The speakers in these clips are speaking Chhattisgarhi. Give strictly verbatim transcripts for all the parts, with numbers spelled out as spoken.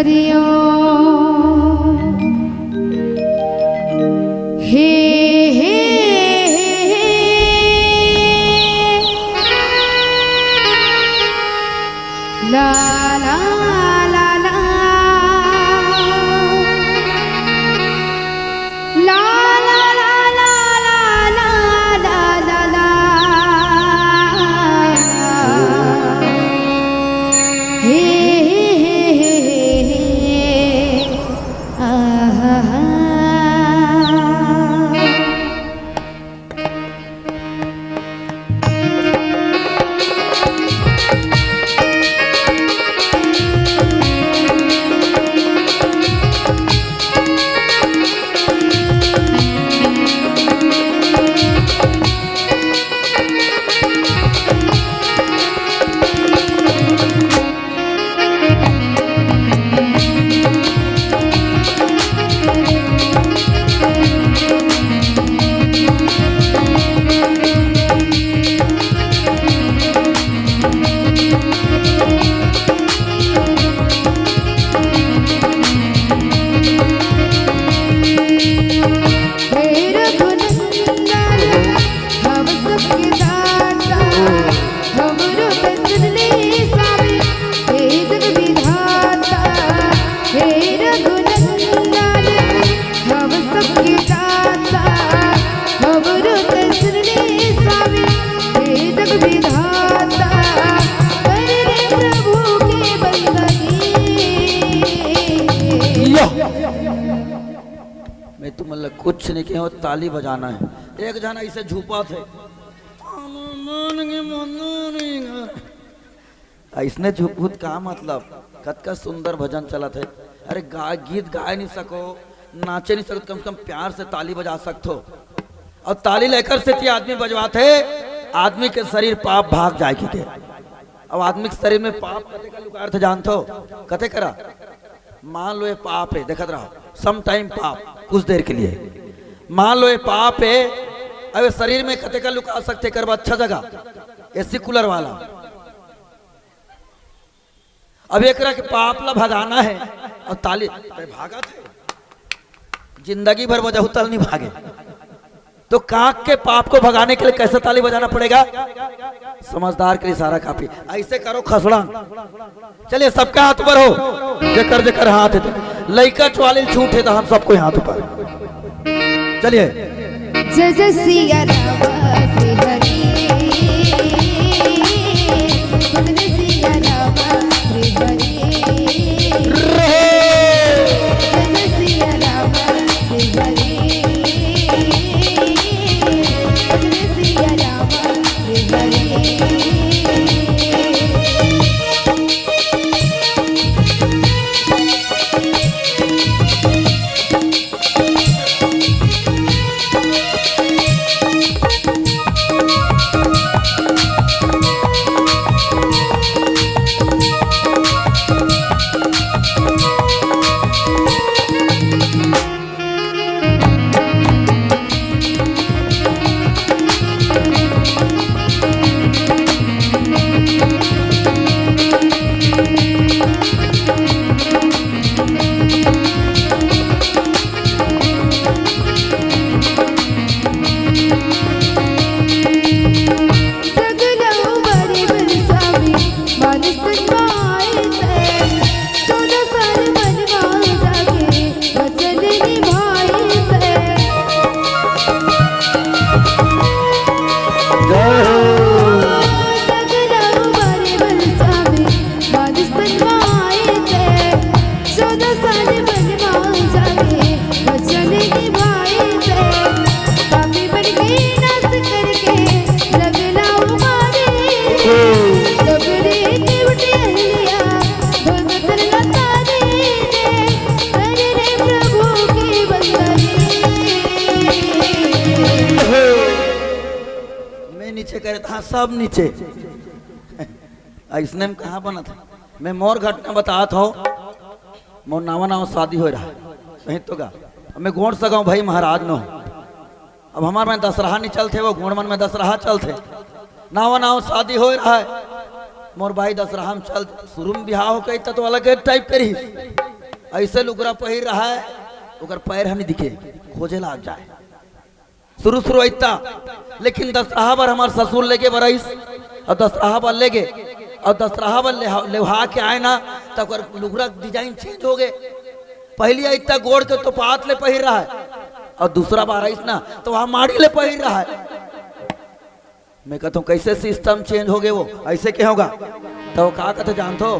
हरि ओम। हे, हे, हे, हे। ला, ला, ला, ला। ला, ला, ला, ला। हे, हे, हे, हे, हे, हे। आहा हा। हे रघुनंदन, हम सबके दाता, हमरो त सुन ले स्वामी, हे जग विधाता। हे रघुनंदन, हम सबके दाता, हमरो त सुन ले स्वामी, हे जग विधाता। कर रे प्रभु के बंदगी। या। मैं तुमन ला कुछ नहीं कहे, ताली बजाना है। एक झन ऐसे झूपत हे। अइसने झूपबू त का मतलब? कतका सुंदर भजन चलत हे। अरे गा-, गीत गाए नहीं सको, नाचे नहीं सको, कम से कम प्यार से ताली बजा सकथो। अउ ताली ला एकर सेती आदमी बजवाथे, आदमी के शरीर पाप भाग जाए के। अउ आदमी के शरीर में पाप कते का लुकार थे जानथो? कते करा? मान लो ये पाप हे, देखत रहो, सम टाइम पाप, कुछ देर के लिए। मान लो ये पाप हे, अब ये शरीर में कते का लुका सकथे, एकर बर अच्छा जगह, एसी कूलर वाला। अब एकरा के पाप ला भगाना हे, अउ ताली, अरे भागत हे, जिंदगी भर बजाहू तल नहीं भागे। तो काक के पाप को भगाने के लिए कैसे ताली बजाना पड़ेगा? समझदार के लिए इशारा काफी। ऐसे करो खसड़ा। चलिए, सबका हाथ ऊपर हो, जेकर जेकर हाथ हे। लइका चुवालिन छूट हे तो हम सबको हाथ ऊपर। चलिए। जय जय सिया राम श्री हरि, बोल रे सिया राम श्री हरि। जय जय सिया राम श्री हरि, बोल रे सिया राम श्री हरि। जगलऊ बारी बरसावी, मानुष तन माई से, चौदह साल मन माँ जागे, वचन निभाई से। जय हो। जगलऊ बारी बरसावी, मानुष तन माई से, चौदह साल मन माँ जागे, वचन निभाई से। पापी मन के नाश करके, लगलऊ मारे। सबरे के उठे अहिल्या, भगतन लतारी ने, कर रे प्रभु के बंदगी। मैं नीचे करे था, सब नीचे। अइसने में कहाँ बनत हे? मैं मोर घटना बतात हौं। मोर नावा नावा शादी होय रहा, सही तो गा। अब मैं गोंड सगांव भाई महाराज नो। अब हमार में दसरहा नहीं चलथे, वो गोंड मन में दसरहा चलथे। नावा नावा शादी होय रहा है। मोर भाई दसरहा में चल, शुरू में बिहाव हो गई त तो अलग टाइप के रही। ऐसे लुगरा पहिर रहा है, ओकर पैर ह नहीं दिखे, खोजे लाग जाए। शुरू शुरू अइता, लेकिन दसरहा बर हमार ससुर लेगे बर आइस, और दसरहा बर लेगे, और दसरहा बर लेहा-, लेवहा के आए ना, त ओकर लुगरा डिजाइन चेंज हो गए। पहली अइता गोड़ के तो पात ले पहिर रहा है, और दूसरा बार आइस ना, तो वहाँ माड़ी ले पहिर रहा है। मैं कहता हूँ, "कैसे सिस्टम चेंज हो गए वो, ऐसे के होगा?" तो वो का कहते जानथो,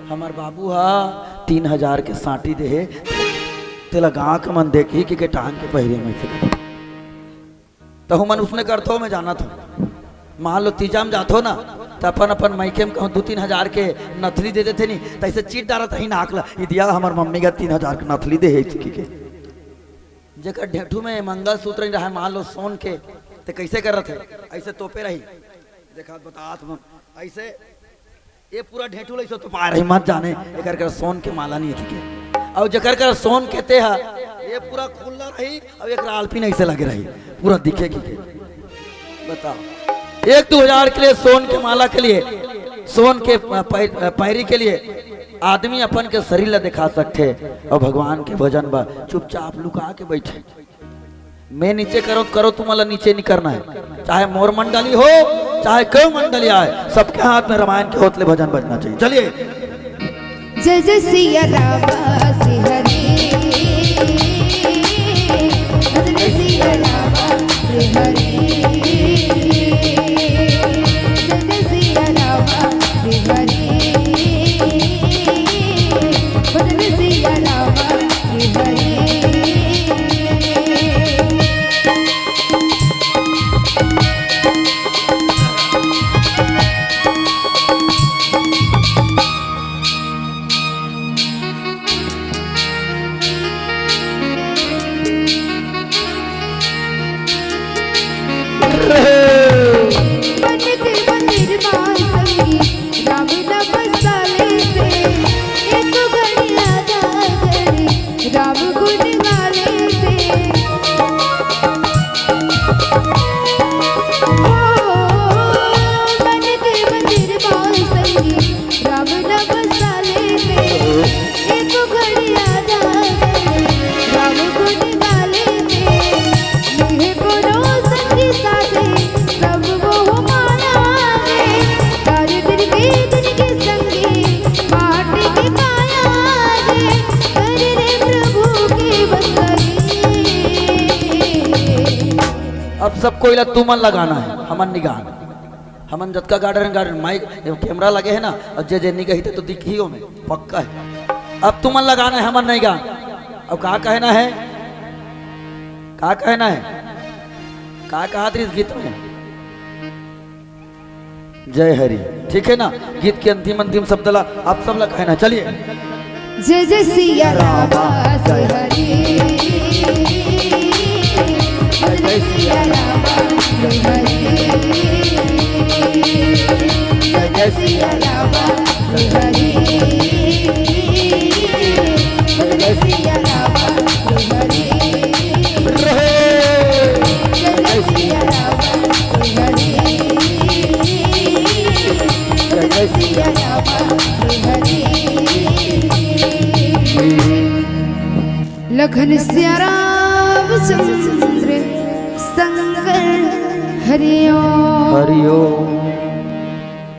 "हमार बाबू हा तीन हजार के साटी दे हे, तेला गाँव के मन देखही कि के टांग के पहिरे में से।" तो मन उसने करथो, मैं जानत हूँ। मान लो तीजा में जाथो ना, तो अपन अपन मायके में कहूँ दू तीन हजार के नथली दे देथे नी, तो ऐसे चीट डारत ही नाक ला, "ई दिया हमार मम्मी का तीन हजार के नथली दे हे," चुकी के। जेकर ढेठू में मंगलसूत्र नहीं रहा, मान लो सोन के, ते कैसे करत है? ऐसे तोपे रही। देखा, बतात मन, ऐसे ये पूरा ढेठू ला ऐसे तोपा रही, मत जाने एकर कर सोन के माला नहीं है, ठीक है? और जेकर कर सोन के ते हा, ये पूरा खुला रही, और एक आलपीन ऐसे लगे रही, पूरा दिखे की के। बताओ, एक दू हजार के लिए सोन के माला के लिए, सोन के, अ, पै-, अ, पैरी के लिए आदमी अपन के शरीर ला दिखा सकथे और भगवान के भजन बर चुपचाप लुका के बैठे। मैं नीचे करो, करो, तुमला नीचे नहीं करना है। चाहे मोर मंडली हो, चाहे कोई मंडली आए, सबके हाथ में रामायण के होतले भजन बजना चाहिए। चलिए। जय जय सिया रामा श्री हरि, जय जय सिया रामा श्री हरि, जय जय सिया रामा श्री हरि, जय जय सिया रामा श्री हरि। अब सब कोई ला तुमन लगाना है, हमन निगान। हमन जतका गार्डन, गार्डन माइक, कैमरा लगे है ना, और जे जे नहीं गई थे तो दिख ही हो में, पक्का है। अब तुमन लगाना है, हमन नहीं गान। अब का कहना है, का कहना है, का कहा इस गीत में? जय हरि, ठीक है ना? गीत के अंतिम, अंतिम शब्द ला आप सब ला कहना। चलिए। जय जय सिया रामा श्री हरि, जय जय सिया रामा श्री हरि, जय जय सिया रामा श्री हरि, जय जय सिया रामा श्री हरि। लखन सिया रामचंद्र शंकर हरिओम। हरिओम।